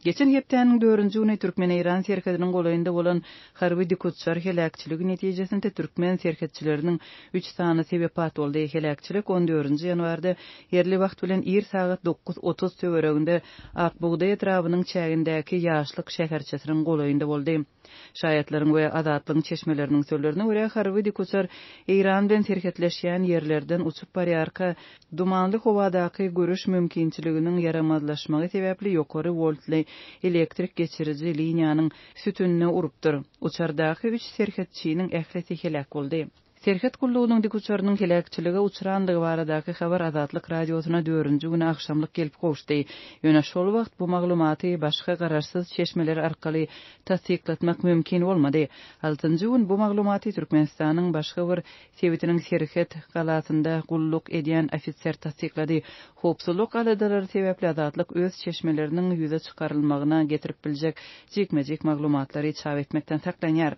Geçen hepdäniň dördünji güni türkmen-eýran serhediniň golaýynda bolan harby dikuçar heläkçiligi netijesinde türkmen serhetçileriniň üç sanysy wepat boldy. Heläkçilik on dördünji ýanwarda ýerli wagt bilen ir sagat 9.30 töwereginde Ak bugdaý etrabynyň çägindäki Ýaşlyk şäherçesiniň golaýynda boldy. Şaýatlaryň we Azatlygyň çeşmeleriniň sözlerine görä, harby dikuçar Eýran bilen serhetleşýän ýerlerden uçup barýarka, dumanly howadaky görüş mümkinçiliginiň ýaramazlaşmagy sebäpli ýokary woltly elektrik geçiriji liniýanyň sütünine urupdyr. Uçardaky üç serhetçiniň ählisi heläk boldy. Serhet gullugynyň dikuçarynyň heläkçilige uçrandygy baradaky habar Azatlyk Radiosyna dördünji güni agşamlyk gelip gowuşdy. Ýöne şol wagt bu maglumaty başga garaşsyz çeşmeler arkaly tassyklatmak mümkin bolmady. Altynjy gün bu maglumaty Türkmenistanyň başga bir sebitiniň serhet galasynda gulluk edýän ofiser tassyklady. Howpsuzlyk aladalary sebäpli Azatlyk öz çeşmeleriniň ýüze çykarylmagyna getirip biljek jikme-jik maglumatlary çap etmekden saklanýar.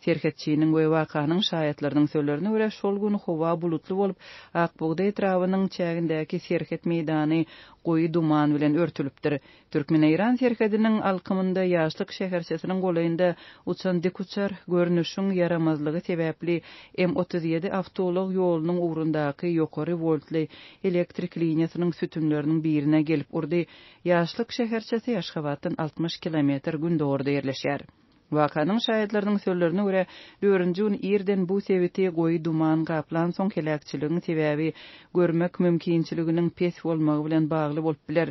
Serhetçiniň we wakanyň şaýatlarynyň sözlerine görä, şol gün howa bulutly bolup, Ak bugdaý etrabynyň çägindäki serhet meýdany goýy duman bilen örtülipdir. Türkmen-eýran serhediniň alkymynda Ýaşlyk şäherçesiniň golaýynda uçan dikuçar görnüşiň ýaramazlygy sebäpli M 37 awtoulag ýolunyň ugrundaky ýokary woltly elektrik liniýasynyň sütünleriniň birine gelip urdy. Ýaşlyk şäherçesi Aşgabatdan 60 kilometr gündogarda ýerleşýär. Wakanyň şaýatlarynyň sözlerine görä, dördünji gün irden bu sebiti goýy duman gaplansoň, heläkçiligiň sebäbi görmek mümkinçiliginiň pes bolmagy bilen bagly bolup biler.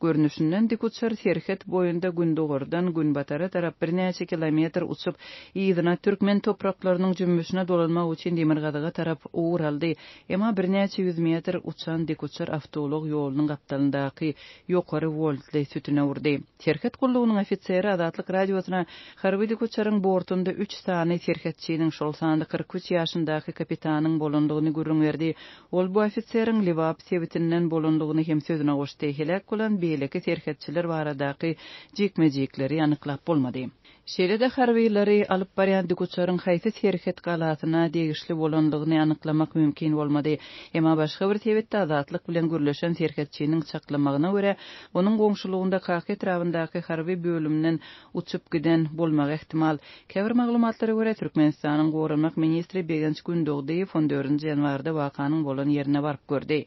Görnüşinden, dikuçar serhet boýunda gündogardan günbatara tarap birnäçe kilometr uçup, yzyna türkmen topraklarynyň jümmüşine dolanmak üçin demirgazyga tarap ugur aldy. Emma birnäçe ýüz metr uçan dikuçar awtoulag ýolunyň gapdalyndaky ýokary woltly sütüne urdy. Serhet gullugynyň ofiseri Azatlyk Radiosyna harby dikuçaryň bortunda üç sany serhetçiniň, şol sanda 43 ýaşyndaky kapitanyň bolandygyny gürrüň berdi. Ol bu ofiseriň Lebap sebitinden bolandygyny hem sözüne goşdy. Heläk bolan beýleki serhetçiler baradaky jikme-jikleri anyklap bolmady. Şeýle-de harbylary alyp barýan dikuçaryň haýsy serhet galasyna degişli bolandygyny anyklamak mümkin bolmady. Emma başga bir sebitde Azatlyk bilen gürleşen serhetçiniň çaklamagyna görä, onuň goňşulygynda Kaka etrabyndaky harby bölümden uçup giden bolmagy ähtimal. Käbir maglumatlara görä, Türkmenistanyň goranmak ministri Begenç Gündogdyýew on dördünji ýanwarda wakanyň bolan ýerine baryp gördi.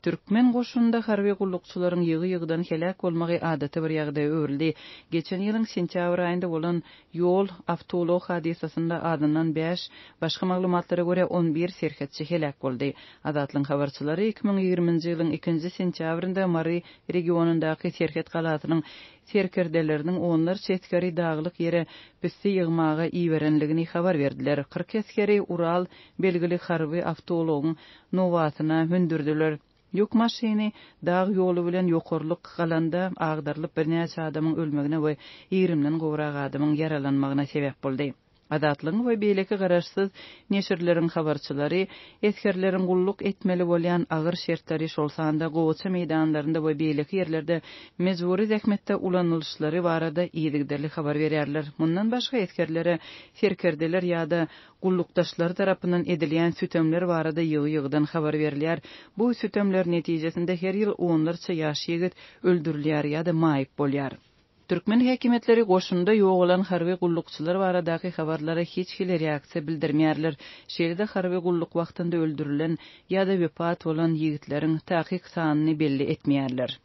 Türkmen goşunynda harby gullukçylaryň ýygy-ýygydan heläk bolmagy adaty bir ýagdaýa öwrüldi. Geçen ýylyň sentýabr aýynda bolan ýol awtoulag hadysasynda azyndan bäş, başga maglumatlara görä, 11 serhetçi heläk boldy. Azatlygyň habarçylary 2020-nji ýylyň ikinji sentýabrynda Mary regionyndaky serhet galasynyň serkerdeleriniň onlarça esgeri daglyk ýere pisse ýygmaga iberenligini habar berdiler. 40 esgeri Ural belgili harby awtoulagyň nowasyna mündürdiler. Ýük maşyny dag ýoly bilen ýokarlyk galanda agdarylyp birnäçe adamyň ölmegine we ýigrimden gowrak adamyň ýaralanmagyna sebäp boldy. Azatlygyň we beýleki garaşsyz neşirleriň habarçylary esgerleriň gulluk etmeli bolýan agyr şertleri, şol sanda gowaça meýdanlarynda we beýleki ýerlerde mejbury zähmetde ulanylyşlary barada yzygiderli habar berýärler. Mundan başga esgerlere serkerdeler ýa-da gullukdaşlary tarapyndan edilýän sütemler barada ýygy-ýygydan habar berilýär. Bu sütemler netijesinde her ýyl onlarça ýaş ýigit öldürilýär ýa-da maýyp bolýar. Türkmen häkimiýetleri goşunda ýogalan harby gullukçylar baradaky habarlara hiç hili reaksiýa bildirmeýärler. Şeýle-de harby gulluk wagtynda öldürilen ýa-da wepat bolan ýigitleriň takyk sanyny belli etmeýärler.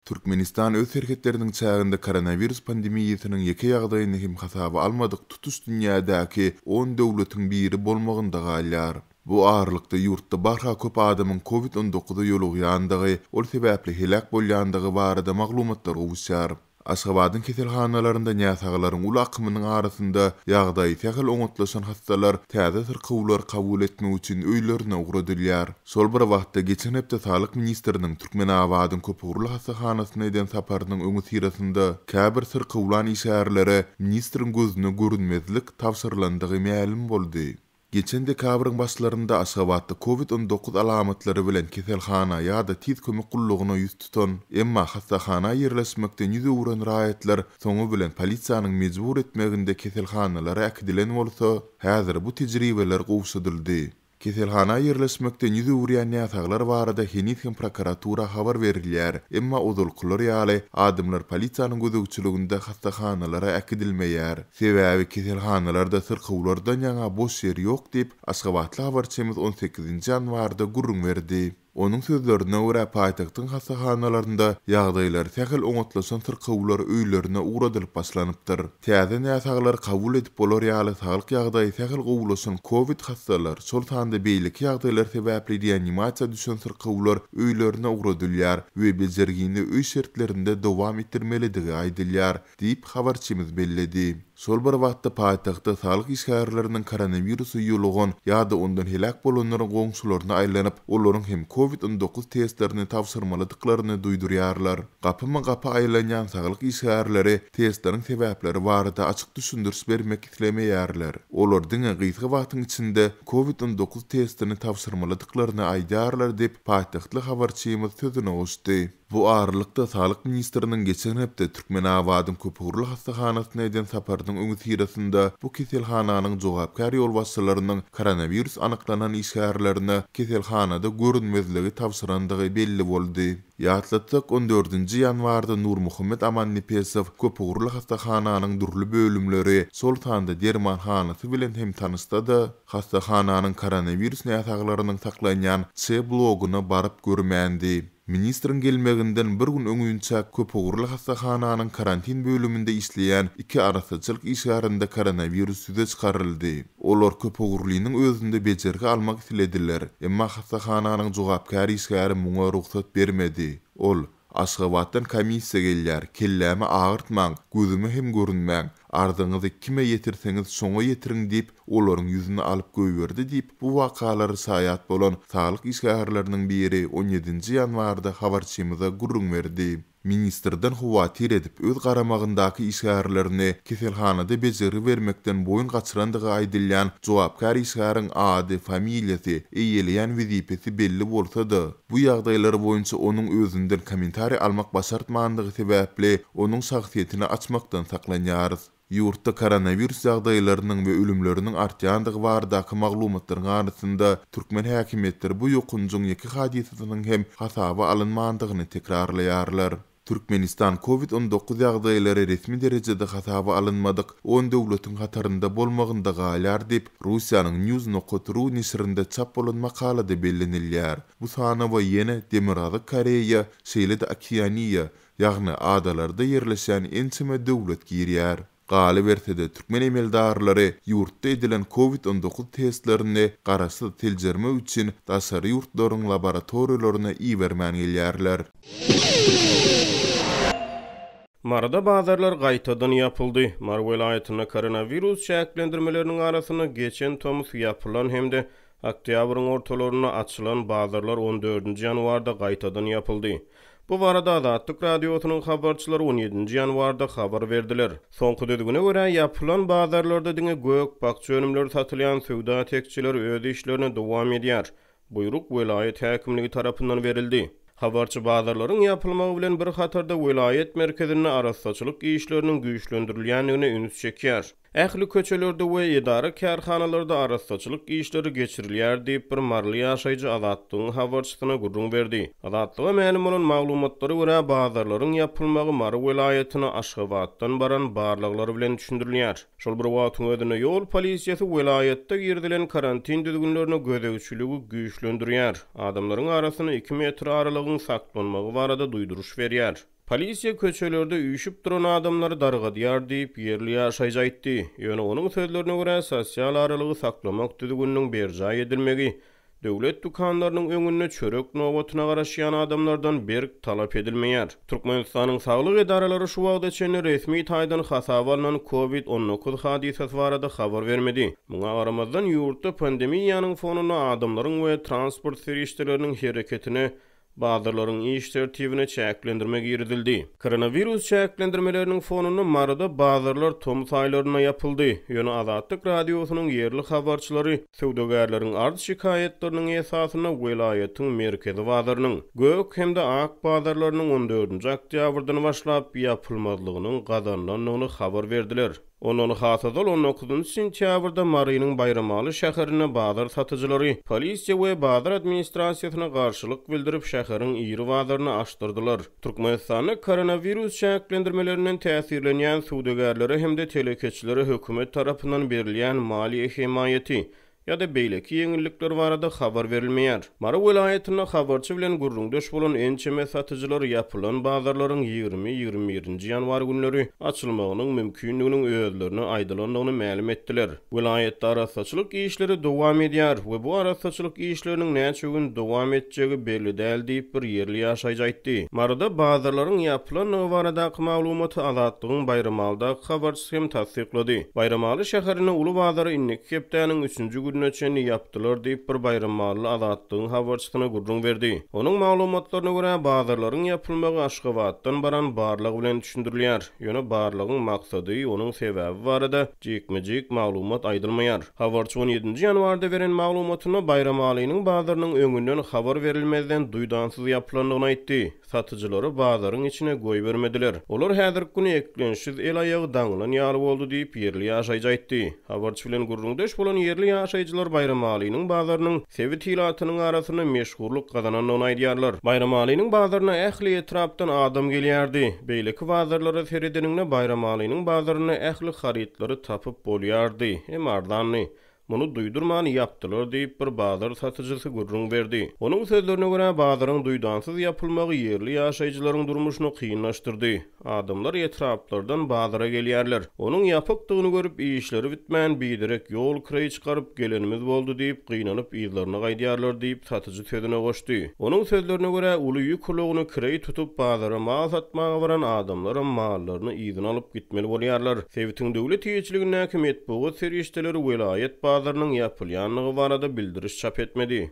Türkmenistan öz serhetleriniň çäginde koronawirus pandemiýasynyň ýeke ýagdaýyny hem hasaba almadyk tutuş dünýädäki on döwletiň biri bolmagynda galýar. Bu aralykda ýurtda barha köp adamyň covid 19-a ýolugýandygy, ol sebäpli heläk bolýandygy barada maglumatlar gowuşýar. Aşgabadyň keselhanalarynda näsaglaryň uly akymynyň arasynda ýagdaýy sähel oňatlaşan hassalar täze syrkawlary kabul etmek üçin öýlerine ugradylýar. Şol bir wagtda, geçen hepde saglyk ministriniň Türkmenabadyň köpugurly hassahanasyna eden saparynyň öňüsyrasynda käbir syrkawlan işgärlere ministriň gözüne görünmezlik tabşyrylandygy mälim boldy. Geçen dekabryň başlarynda Aşgabatda covid 19 alamatlary bilen keselhana ýa-da tiz kömek gullugyna ýüz tutan, emma hassahana ýerleşmekden ýüz öwüren raýatlar soňy bilen polisiýanyň mejbur etmeginde keselhanalara äkidilen bolsa, häzir bu tejribeler gowşadyldy. Keselhana ýerleşmekden ýüz öwürýän näsaglar barada heniz hem prokuratura habar berilýär, emma ozalkylar ýaly, adamlar polisiýanyň gözegçiliginde hassahanalara äkidilmeýär. Sebäbi keselhanalarda syrkawlardan ýaňa boş ýer ýok diýip, aşgabatly habarçymyz on sekizinji ýanwarda gürrüň berdi. Onuň sözlerine görä, paýtagtyň hassahanalarynda ýagdaýlary sähel oňatlaşan syrkawlar öýlerine ugradylyp başlanypdyr. Täze näsaglary kabul edip bolar ýaly saglyk ýagdaýy sähel gowulaşan kowid hassalar, şol sanda beýleki ýagdaýlar sebäpli reanimasiýa düşen syrkawlar öýlerine ugradylýar we bejergini öý şertlerinde dowam etdirmelidigi aýdylýar diýip, habarçymyz belledi. Şol bir wagtda, paýtagtda saglyk işgärleriniň koronawirusa ýolugan ýa-da ondan heläk bolanlaryň goňşularyna aýlanyp, olaryň hem covid 19 testlerini tabşyrmalydyklaryny duýdurýarlar. Gapyma-gapy aýlanýan saglyk işgärleri testleriň sebäpleri barada açyk düşündiriş bermek islemeýärler. Olar diňe gysga wagtyň içinde covid 19 testini tabşyrmalydyklaryny aýdýarlar diýip, paýtagtly habarçymyz sözüne goşdy. Bu aralykda, saglyk ministriniň geçen hepde Türkmenabadyň köpugurly hassahanasyna eden saparynyň öňüsyrasynda bu keselhananyň jogapkär ýolbaşçylarynyň koronawirus anyklanan işgärlerine keselhanada görünmezligi tabşyrandygy belli boldy. Ýatlatsak, on dördünji ýanwarda Nurmuhammet Amannepesow köpugurly hassahananyň dürli bölümleri, şol sanda dermanhanasy bilen hem tanyşsa-da, hassahananyň koronawirus näsaglarynyň saklanýan C bloguna baryp görmändi. Ministriň gelmeginden bir gün öňinçä köpugurly hassahananyň karantin bölüminde işleýän iki arassaçylyk işgärinde koronawirus ýüze çykaryldy. Olar köpugurlynyň özünde bejergi almak islediler, emma hassahananyň jogapkär işgäri muňa rugsat bermedi. Ol, Aşgabatdan komissiýa gelýär, kellämi agyrtmaň, gözüme hem görünmäň, Arzyňyzy kime ýetirseňiz şoňa ýetiriň diýip, olaryň ýüzüni alyp goýberdi diýip, bu wakalara şaýat bolan saglyk işgärleriniň biri on ýedinji ýanwarda habarçymyza gürrüň berdi. Ministrden howatyr edip, öz garamagyndaky işgärlerini keselhanada bejergi bermekden boýun gaçyrandygy aýdylýan jogapkär işgäriň ady, familiýasy, eýeleýän wezipesi belli bolsa-da, bu ýagdaýlar boýunça onuň özünden kommentariý almak başartmandygy sebäpli, onuň şahsyýetini açmakdan saklanýarys. Ýurtda koronawirus ýagdaýlarynyň we ölümleriniň artýandygy baradaky maglumatlaryň arasynda, türkmen häkimiýetleri bu ýokanjyň ýeke hadysasynyň hem hasaba alynmandygyny tekrarlaýarlar. Türkmenistan covid 19 ýagdaýlary resmi derejede hasaba alynmadyk on döwletiň hatarynda bolmagynda galýar diýip, Russiýanyň News nokat ru neşirinde çap bolan makalada bellenilýär. Bu sanawa ýene Demirgazyk Koreýa, şeýle-de Okeaniýa, ýagny adalarda ýerleşýän ençeme döwlet girýär. Galyberse-de, türkmen emeldarlary ýurtda edilen covid 19 testlerini garaşsyz seljermek üçin daşary ýurtlaryň laboratoriýalaryna ibermän gelýärler. Maryda bazarlar gaýtadan ýapyldy. Mary welaýatynda koronawirus çäklendirmeleriniň arasynda geçen tomus ýapylan hem-de oktýabryň ortalarynda açylan bazarlar on dördünji ýanwarda gaýtadan ýapyldy. Bu barada Azatlyk Radiosynyň habarçylary on ýedinji ýanwarda habar berdiler. Soňky düzgüne görä, ýapylan bazarlarda diňe gök-bakja önümleri satylýan söwda tekjeleri öz işlerini dowam edýär. Buýruk welaýat häkimligi tarapyndan berildi. Habarçy bazarlaryň ýapylmagy bilen bir hatarda welaýat merkezinde arassaçylyk işleriniň güýçlendirilýändigine üns çekýär. Ähli köçelerde we edara-kärhanalarda arassaçylyk işleri geçirilýär diýip, bir maryly ýaşaýjy Azatlygyň habarçysyna gürrüň berdi. Azatlyga mälim bolan maglumatlara görä, bazarlaryň ýapylmagy Mary welaýatyna Aşgabatdan baran barlaglar bilen düşündirilýär. Şol bir wagtyň özünde, ýol polisiýasy welaýatda girizilen karantin düzgünlerine gözegçiligi güýçlendirýär, adamlaryň arasynda iki metr aralygyň saklanmagy barada duýduryş berýär. Polisiýa köçelerde üýşüp duran adamlary dargadýar diýip, ýerli ýaşaýjy aýtdy. Ýöne onuň sözlerine görä, sosial aralygy saklamak düzgüniniň berjaý edilmegi döwlet dükanlarynyň öňünde çörek nobatyna garaşýan adamlardan berk talap edilmeýär. Türkmenistanyň saglyk edaralary şu wagta çenli resmi taýdan hasaba alnan covid 19 hadysasy barada habar bermedi. Muňa garamazdan, ýurtda pandemiýanyň fonunda adamlaryň we transport serişdeleriniň hereketine Bazarlaryň iş tertibine çäklendirme girizildi. Koronawirus çäklendirmeleriniň fonunda Maryda bazarlar tomus aýlarynda ýapyldy. Ýöne Azatlyk Radiosynyň ýerli habarçylary söwdagärleriň arz-şikaýatlarynyň esasynda welaýatyň merkezi bazarynyň, Gök hem-de Ak bazarlarynyň on dördünji oktýabrdan başlap ýapylmazlygynyň gazanylandygyny habar berdiler. Ondan has ozal, on dokuzynjy sentýabrda Marynyň Baýramaly şäherinde bazar satyjylary polisiýa we bazar administrasiýasyna garşylyk bildirip, şäheriň iri bazaryny açdyrdylar. Türkmenistanda koronawirus çäklendirmelerinden täsirlenýän söwdagärlere hem-de telekeçilere hökümet tarapyndan berilýän maliýe hemaýaty ýa-da beýleki ýeňillikler barada habar berilmeýär. Mary welaýatynda habarçy bilen gürrüňdeş bolan ençeme satyjylar ýapylan bazarlaryň 20, 21-nji ýanwar günleri açylmagynyň mümkindiginiň özlerine aýdylandygyny mälim etdiler. Welaýatda arassaçylyk işleri dowam edýär we bu arassaçylyk işleriniň näçe gün dowam etjegi belli däl diýip, bir ýerli ýaşaýjy aýtdy. Maryda bazarlaryň ýapylandygy baradaky maglumaty Azatlygyň Baýramalydaky habarçysy hem tassyklady. Baýramaly şäherinde uly bazary indiki hepdäniň üçünji gününe çenli ýapdylar diýip, bir baýramalyly Azatlygyň habarçysyna gürrüň berdi. Onuň maglumatlaryna görä, bazarlaryň ýapylmagy Aşgabatdan baran barlag bilen düşündirilýär. Ýöne barlagyň maksady, onuň sebäbi barada jikme-jik maglumat aýdylmaýar. Habarçy on ýedinji ýanwarda beren maglumatynda Baýramalynyň bazarynyň öňünden habar berilmezden duýdansyz ýapylandygyny aýtdy. Satyjylary bazaryň içine goýbermediler. Olar häzirki güni eklençsiz el-aýagy daňylan ýaly boldy diýip, ýerli ýaşaýjy aýtdy. Habarçy bilen gürrüňdeş bolan ýerli ýaşaýjylar Baýramalynyň bazarynyň sebit ilatynyň arasynda meşhurlyk gazanandygyny aýdýarlar. Baýramalynyň bazaryna ähli etrapdan adam gelýärdi. Beýleki bazarlara seredeniňde Baýramalynyň bazarynda ähli harytlary tapyp bolýardy, hem arzandy. Muny duýdurman ýapdylar diýip, bir bazar satyjysy gürrüň berdi. Onuň sözlerine görä, bazaryň duýdansyz ýapylmagy ýerli ýaşaýjylaryň durmuşyny kynlaşdyrdy. Adamlar etraplardan bazara gelýärler. Onuň ýapykdygyny görüp, işleri bitmän, biderek ýol kireý çykaryp gelenimiz boldy diýip, gynanyp yzlaryna gaýdýarlar diýip, satyjy sözüne goşdy. Onuň sözlerine görä, uly ýük ulagyny kireý tutup, bazara mal satmaga baran adamlaram mallaryny yzyna alyp gitmeli bolýarlar. Sebitiň döwlet eýeçiligindäki metbugat serişdeleri welaýat bazarynyň ýapylýandygy barada bildiriş çap etmedi.